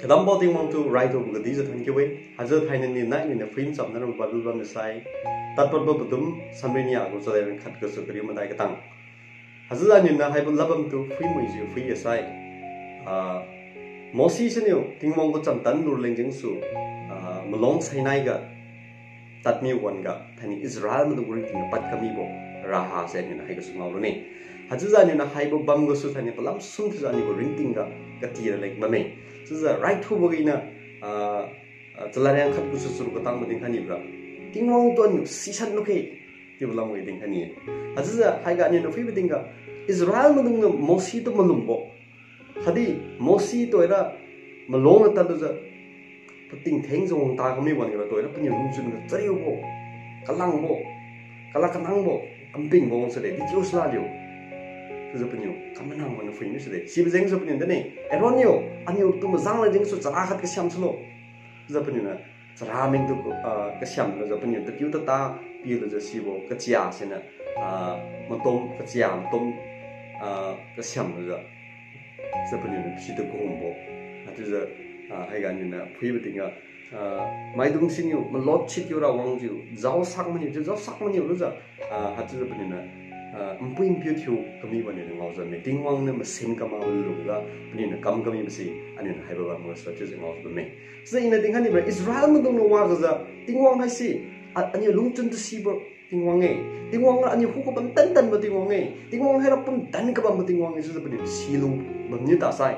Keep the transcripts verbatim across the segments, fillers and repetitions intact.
Kadambo Tingwang tu raithubo kadijiu thank you e. Haichiujiu thainai niu nai niu phui machamna rabo Bible bam ni sai, Tadpatbo padum samri nia gu chalad khat gasu kariu madai katang. Haichiujiu aniu niu haibo ladbam tu phui muijiu phui ye sai. Ah, Mose siniu Tingwang gu chamtan lurleng jengsu, ah, malong Sinai ga tadmi wan-ga thainai Israel maidung gu ringting ga pad kamibo raha se aniu niu haigasu ngao rune. Haichiujiu aniu niu haibo bam gasu thainai palam sum thiujiu aniu gu ringting ga kati raleng bamme. Chiujiu raithubo gina, ah, ah, Chalariang khat gu su chariu katang mading khaini bra, Tingwang tu aniu sisan lukhe chiubo lam ga ding khaini. Haichiujiu haiga aniu niu phuibo tingga, Israel maidung niu Mose tu malumbo, khatdi Mose tuhoira malong na tadlujiu pating thengjiu wangta kami wan-ga ra tuhoira paniu lungchun ga chariubo, kalangbo, kala kanangbo, kampingbo wang sade, di chiu sala liu. Chiujiu paniu kamanang wan phui mi sade. Sibo jengsu paniu dine, Aaron niu, aniu tu mazang leng jengsu chara khat kasiam sulo. Chiujiu paniu niu chara meng tu, ah, kasiam lujiu paniu tapiu tata pilujiu sibo kachia siniu, ah, matom, kachia matom, ah, kasiam lujiu. Chiujiu paniu niu situ kahumbo. Haichiujiu, ah, haiga aniu niu phuibo tingga, ah, maidung siniu malot sit thiura wangjiu, jaosak maniu, chiu jaosak maniu lujiu, ah, haichiujiu paniu niu, ah, npui npiu thiu kamibo aniu niu ngaojiu bamme. Tingwang niu masin kamakbo lungga paniu niu kam kamibo se aniu niu haibo bam gasu chiujiu ngaojiu bamme. Chiujiu iniu ding khaini bra, Israel maidung niu wagajiu, Tingwang haise, a, aniu lungchun tu sibo Tingwang e. Tingwang ra aniu khuga pantan tanbo Tingwang e. Tingwang haira pumtan kabambo Tingwang e, chiujiu paniu silu bamniu tasai,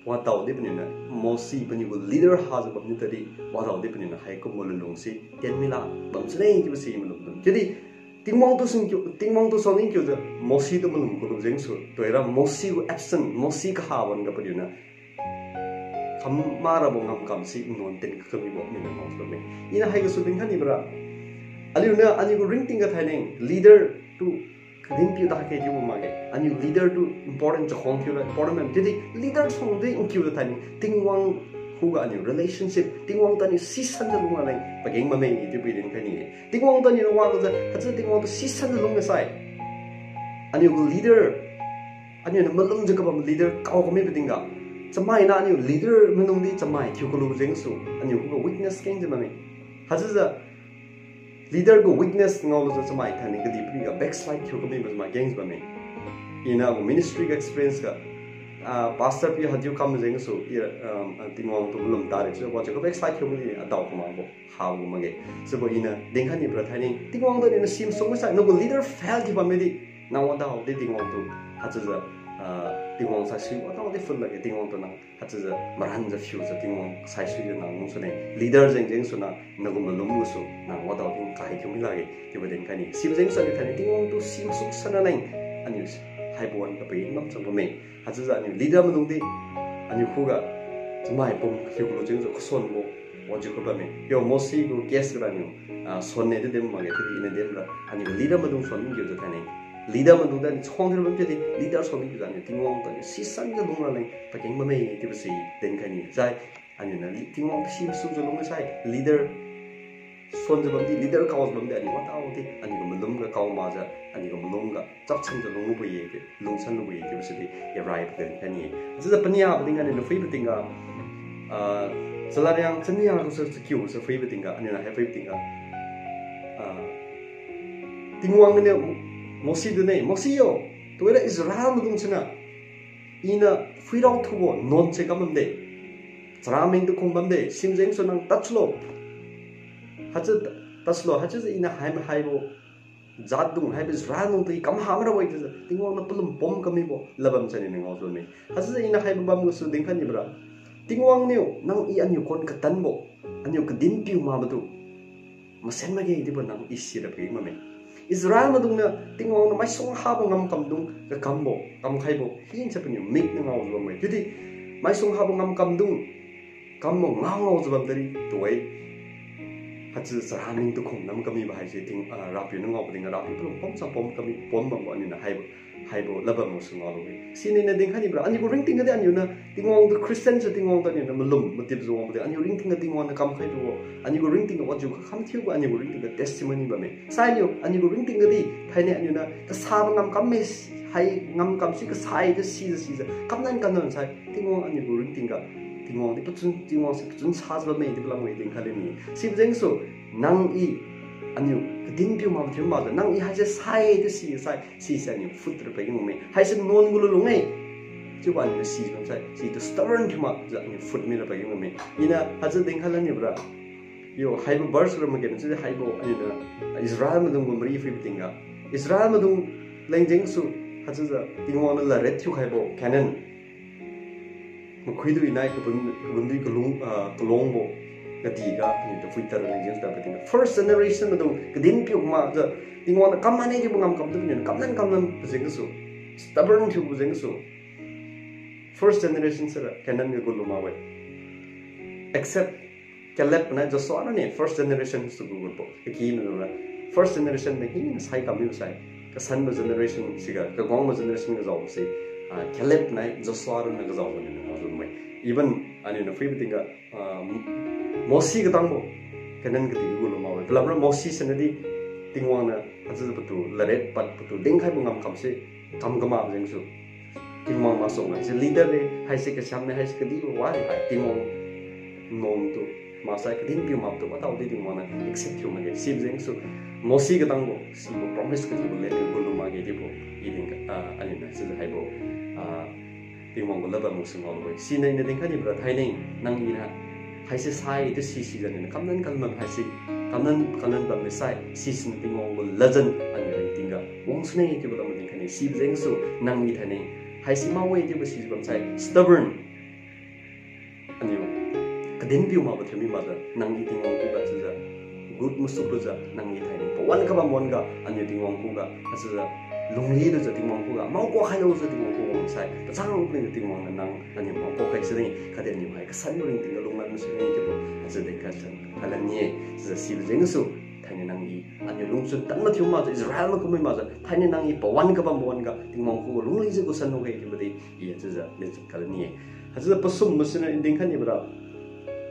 wadaodi paniu niu Mose paniu gu leader hajiu bamniu tadi, wadaodi paniu niu haikumbo lunlung se tien mila bam sune chiubo si malum dun. Chiudi Tingwang tu singkiu, Tingwang tu suang ningkiujiu Mose tu malum kalu jengsu tuhoira Mose gu absent, Mose kaha wan-ga paliuniu kam marabo ngamkam si nuan ten kakamibo aniu niu ngaojiu bamme. Iniu haigasu ding khaini bra, aliuniu aniu gu ringting ga thainai leader tu kadin piu dakhe chiubo makge. Aniu leader tu important chakhuang thiura important bam. Chiudi leader suang di nkiujiu thainai Tingwang khuga aniu relationship, Tingwang tu aniu sisanjiu lung raleng pageng bamme chiubo ding khaini-e. Tingwang tu aniu wagajiu, haichiu Tingwang tu sisanjiu lung gasai, aniu gu leader, aniu niu malumjiu kabam leader kao kamibo tingga, chamai niu aniu leader maidung di chamai thiu kalu jengsu aniu khuga weakness kengjiu bamme. Haichiujiu leader gu weakness ngaolujiu chamai thainai kadihpiriga backslide thiu kamibo chamai kengjiu bamme. Iniu agu ministry ga experience ga, ah, pastor pi hadiu kam jengsu, i, ah, Tingwang tu malum tare chiu wajiu ga backslide thiu kami adao kamakbo habo makge. Sibo iniu ding khaini bra thainai Tingwang tu aniu niu simsung misai, nagu leader fail thiu bamme di, nang wadaodi Tingwang tu, haichiujiu, ah, Tingwang saisui wadaodi phut lakge, Tingwang tu nang haichiujiu maranjiu phiujiu Tingwang saisuijiu nang lungsune. Leader jeng jengsu nang nagu malum gasu nang wadaodi kai thiu mi lakge chiubo ding khaini. Sibo jengsu aniu thainai Tingwang tu simsuk san raleng aniu haibo wan-ga pageng bam chang bamme. Haichiujiu aniu leader maidung di aniu khuga chamai pum thiu kalu jengsu kasuanbo wajiu kha bamme. Yo Mose gu case ga aniu, ah, suan ne di din makge, chiudi iniu dinra aniu leader maidung suan ningkiujiu thainai leader maidung di aniu chakhuang thiura bam chiudi leader suan ningkiujiu aniu Tingwang tu aniu sisanjiu lung raleng pageng bamme chiubo si din khaini. Sai, aniu niu Tingwang tu simsukjiu lung sai leader suanjiu bamdi, leader kaojiu bamdi, aniu wadaodi aniu gu malum ga kao makjiu, aniu gu malum ga chapsanjiu lungbo ye, lungsan lubo ye chiubo sidi rai padin khaini. Haichiujiu paniabo tingga aniu niu phuibo tingga, ah, Chalariang chania gasu chakiu gasu phuibo tingga aniu niu hai phuibo tingga, ah, Tingwang niu Mose tu ne, Mose yo, tuhoira Israel maidung siniu Iniu phuirao thubo nuan se kam bamde, chara meng tu khum bamde, simjengsu nang tadlo. Haichiu tadlo, haichiujiu Iniu hai mahaibo jatdung, haibo Israel dung tu I kam ha marabo-e chiujiu Tingwang niu palum pom kamibo ladbam sa Iniu ngaojiu bamme. Haichiujiu Iniu haibo bam gasu dinkhai nibora, Tingwang niu nang I aniu khon katanbo, aniu kadin piu makbo tu masen makge chiubo nang I sira pageng bamme. Israel maidung niu Tingwang niu maisuang habo ngamkamdung kakambo, kamkhaibo hina sa paniu mik niu ngaojiu bamme. Chiudi maisuang habo ngamkamdung kambo ngao ngaojiu bam tadi tuhoira, haichiujiu chara meng tu khum nam kamibo haise Ting, ah, Rapiu niu ngaobo tingga Rapiu palum pom sa pom kami pom bambo aniu niu haibo, haibo ladbam gasu ngaolu-e. Siniu Iniu dinkhai nibora, aniu gu ringting gadi aniu niu Tingwang tu Christian sa Tingwang tu aniu niu malum matipjiu wangbo di aniu ringting ga Tingwang niu kamkhaibo, aniu gu ringting ga wajiu kakam thiubo, aniu gu ringting ga testimony bamme. Sai niu aniu gu ringting gadi thainai aniu niu kasabo ngamkamme, Hai ngamkam si kasai de sijiu sijiu. Kamnan kamnan sai. Tingwang aniu gu ringting ga. Tingwang di pachun, Tingwang si pachun sajiu bamme di palam wai dingkhai lani. Sibo jengsu nang i aniu kadin piu ma thiu ma de. Nang i haise sai de si sai. Sise aniu foot ra pageng bamme. Haise nuan gu lulung e. Chiubo aniu si bam sai. Situ stubborn thiu ma jiu aniu foot mi ra pageng bamme. Iniu haise dingkhai lani bra. Yo, haibo verse ra mageng chiujiu haibo, aniu na Israel maidung gu mari phuibo tingga. Israel maidung leng jengsu, haichiujiu Tingwang niu ladriat thiu khaibo, Canaan. Makhuidu inai kabun, kabun dui kalung, ah, kalungbo. Kadi ga, aniu tu phuitad leng jengsu tadbo tingga. First generation maidung, kadin piu ma, jiu, Tingwang niu kam mane di bo ngamkam tu aniu, kamnan kamnan jengsu. Stubborn thiu jengsu. First generation sira, Canaan ga gu luma we. Except Caleb nai Joshua nani first generation su gu gu bo. Kaki mi ra. First generation de hina sai kam mi sai. Kasanbo generation siga, kagwangbo generation ga jao si. Ah, Caleb nai Joshua ronna ga jao ni na jao mai. Even aniu na phuibo tingga, ah, Mose katangbo. Canaan kadi gu luma we. Palamra Mose sina di Tingwang niu, haichiujiu patu, ladriat pad patu, dingkhaibo ngamkam si, kam kama jengsu. Tingwang masuang haise leader de, haise kasiam ne, haise kadi wa hai Tingwang nom tu, masai kadin piu ma tu, watao di Tingwang niu accept thiu makge, si jengsu, Mose katangbo, sibo promise kadi bo le, gu luma ge di bo, i ding, ah, aniu na, si haibo, ah, Tingwang gu laba mu sungao lo we. Sina iniu dingkhai ni bra thainai, nang i na, haise sai, tu si si jan ni, kamnan kamnan haise, kamnan kamnan bam le sai, si si Tingwang gu ladjan, aniu ringting ga, wang sune, chiubo lam dingkhai ni, si jengsu, nang i thainai, haise ma we, chiubo si bam sai, stubborn. Aniu, kadin piu ma ba thiu mi ma jiu, nang i Tingwang khuga chiujiu, good masuk lujiu, nang i thainai, pawan kabam wan ga, aniu Tingwang khuga, chiujiu, lungli lujiu Tingwang khuga, mao kuak khai lujiu Tingwang khuga, wang sai, pachang lungli Tingwang niu nang, aniu mao kuak khai si ding, khatdi aniu hai, kasan ringting ga lunglan masu ni chiubo, chiujiu dingkhai chan, khalan ni, chiujiu si jengsu, thainai nang i, aniu lungchun tan mathiu ma jiu, Israel makumui ma jiu, thainai nang i, pawan kabam wan ga, Tingwang khuga, lungli jiu gu san lu he, chiubo di, i, chiujiu, din chan khalan ni. Haichiujiu pasum masina dingkhai ni bra.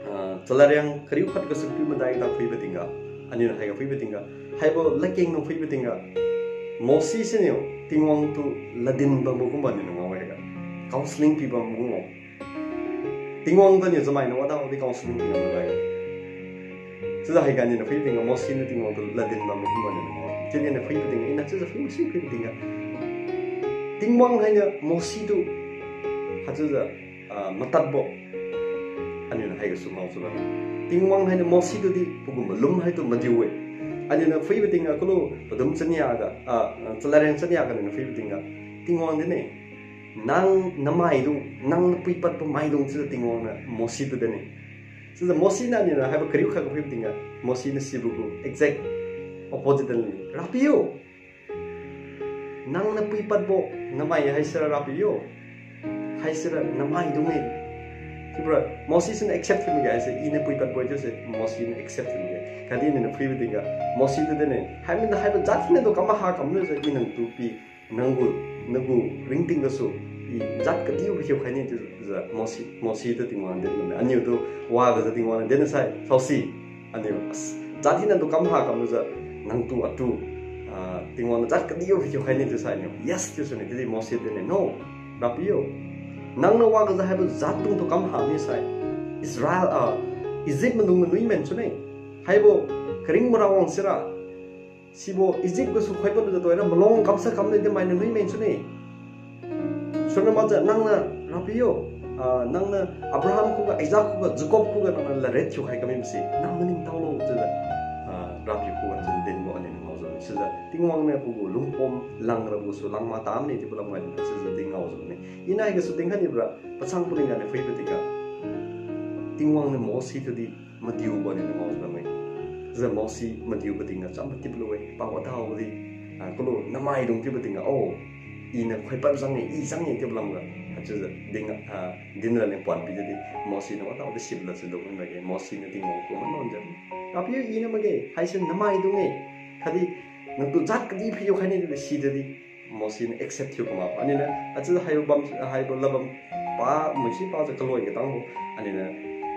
Ah, Chaladriang kariu khat gasu phui madai ga phuibo tingga. Aniu haiga phuibo tingga. Haibo ladkeng nung phuibo tingga. Mose siniu Tingwang tu ladin bambo kumbo aniu ngao haiga. Counseling pi bambo ngao. Tingwang tu niu chamai niu wada di counseling pi bambo haiga. Chiujiu haiga aniu phuibo tingga Mose niu Tingwang tu ladin bambo kumbo aniu ngao. Chiudi aniu phuibo tingga, ina chiujiu phui masi phuibo tingga. Tingwang hainiu Mose tu haichiujiu ah, matadbo. Aniu niu haigasu ngao chiubo. Tingwang hainiu Mose tu di, pagu malum haitu madiu-e. Aniu niu phuibo tingga, kalu, padum chania ga, ah, Chaladriang chania ga aniu niu phuibo tingga. Tingwang din-e. Nang namaidung, nang napui padbo maidung chiujiu Tingwang niu Mose tu din-e. Chiujiu Mose niu aniu niu haibo kariu khat ga phuibo tingga. Mose niu sibo gu exact opposite din-e. Rapiu. Nang napui padbo, namai haisira Rapiu yo. Haisira namaidung-e. Chiubra, Mose siniu accept thiu makge haise, i napui padbo chiuse, Mose niu accept thiu makge. Khatdi iniu phuibo tingga, Mose tu din-e, haimai haibo jat hina tu kam maha kam lujiu, i nangtu pi, nang gu, nagu ringting gasu, i jat kadiu khiu khai ni chiujiu, Mose, Mose tu Tingwang din-e. Aniu tu, wa gajiu Tingwang din-e sai, saosi. Aniu, as, jat hina tu kam maha kam lujiu, nangtu atu, ah, Tingwang niu jat kadiu khiu khai ni chiusai niu. Yes, chiusuniu, chiudi Mose din-e, no, Rapiu yo. Nangniu wa gajiu haibo jat dung tu kam maha misai. Israel, ah, Egypt maidung niu nui men sune. Haibo, karing mara wang sira. Sibo Egypt gasu khoipad lujiu tuhoira malong kamsa kam ni di mainiu nui men sune. Suna makjiu nangniu Rapiu yo, ah, nangniu Abraham khuga, Isaac khuga, Jacob khuga nangniu ladriat thiu khai kami masi, nang maningtao lo chiujiu, ah, Rapiu khuga chiu dinbo aniu ngao jiu. Chiujiu Tingwang niu pagu lungpom langra gasu langma tam ni chiubo lamga chiujiu din ngao jiu ni. Inai gasu dinkhai ni bra, pachang paling ganiu phuibo tingga. Tingwang niu Mose tu di, madiubo aniu ngao jiu bamme. Chiujiu Mose madiubo tingga cham matip lu-e, pa wadaodi. Ah, kalu namaidung chiubo tingga, oh, iniu khoipad jang-e, i jang-e chiubo lamga. Haichiujiu ding, ah, dinra leng puan pi di, Mose niu wadaodi sipla chiu dungmai makge, Mose niu Tingwang khuga manuan jiu. Rapiu iniu makge, haise namaidung-e. Khatdi nangtu jat kadi phiu khai ni di si di. Mose niu accept thiu kama. Aniu niu, achiu haibo bam, haibo labam pa, muisi pa jiu kaloi katangbo. Aniu niu,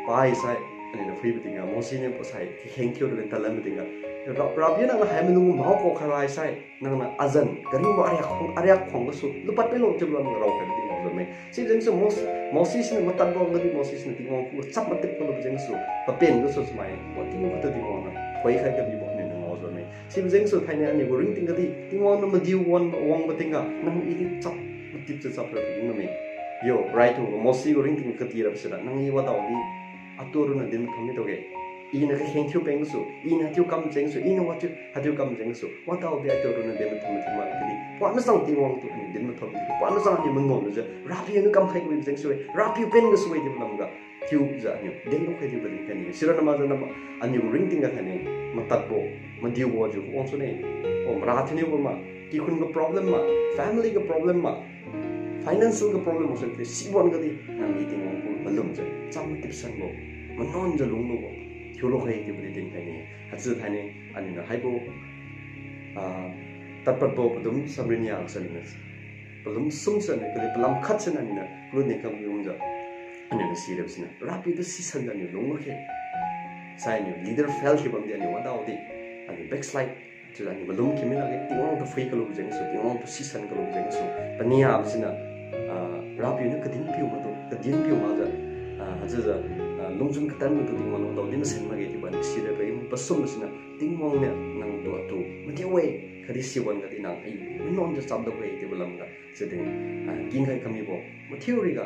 pa isai, Aniu na phuibo tingga, Mose niu pasai, kikheng thiu raleng talan bo tingga. Ra-, Rapiu nang hai malung mao ko kharai sai, nang na azan, karingbo ariak khuang, ariak khuang gasu, lupat pelo chiubo lam rao khai di ngao zame. Sijengsu Mos-, Moses niu matadbo ngadi Moses niu Tingwang khuga chap matip kalo jengsu, papen gasu chamai, wati khutu Tingwang na, khoi khai kabibo niu ngao zame. Sijengsu thainai aniu gu ringting gadi, Tingwang na madiu wan, wangbo tingga, nang i di chap, matip cha chap ra tingga me. Yo, rai tu, Mose gu ringting kati ra sira, nang i wadao di, atu runa din matham mi tuge. I na kakheng thiu peng gasu, i na thiu kam jengsu, i na wa thiu, ha thiu kam jengsu, wadao di atu runa din matham mi tuge ma kadi. Puan masang Tingwang tu, ani din matham mi tuge. Puan masang ani mangon lu ja, Rapiu niu kam khai gu jengsu, Rapiu pen gasu, di lam ga. Thiu ja aniu, din lu khai di ba din kani. Sira nama ja nama, aniu ringting ga thainai, matadbo, madiubo jiu, wang su ne. O, mara thiu niu bo ma, kikhun ga problem ma, family ga problem ma, financial ga problem ma, sira siwan gadi, nang i Tingwang gu malum ja, cham matip sanbo, manon ja lunglubo, thiu lu khai di ba din kani. Haichiu thainai, aniu na haibo, ah, tadpadbo padum samrin ya sa ni na. Palum sum sa ni, kali palam khat sa ni na, kulu ni kam yung ja. Aniu na si rep sina. Rapiu tu sisan ja aniu lung khe. Sai aniu leader fail khe bam di aniu wadao di. Aniu backslide. Chiu aniu malum khe mi lagi Tingwang tu phui kalu jengsu, Tingwang tu sisan kalu jengsu. Pania sina, ah, Rapiu niu kadin piu ma tu, kadin piu ma ja. Ah, haja ja, ah, lungchun katan ma tu Tingwang wadao di masen makge chiubo aniu si rep bai pasum sina. Tingwang niu nang tu atu. Mati we, kadi siwan kadi nang ai. Manon ja cham da we chiubo lam ga. Chiudi, ah, king khai kamibo, mathiu riga,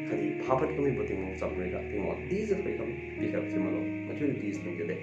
khatdi phapad kamibo Tingwang cham riga, Tingwang di zat pai kam, pikhai chiu malo, mathiu di zat pai de.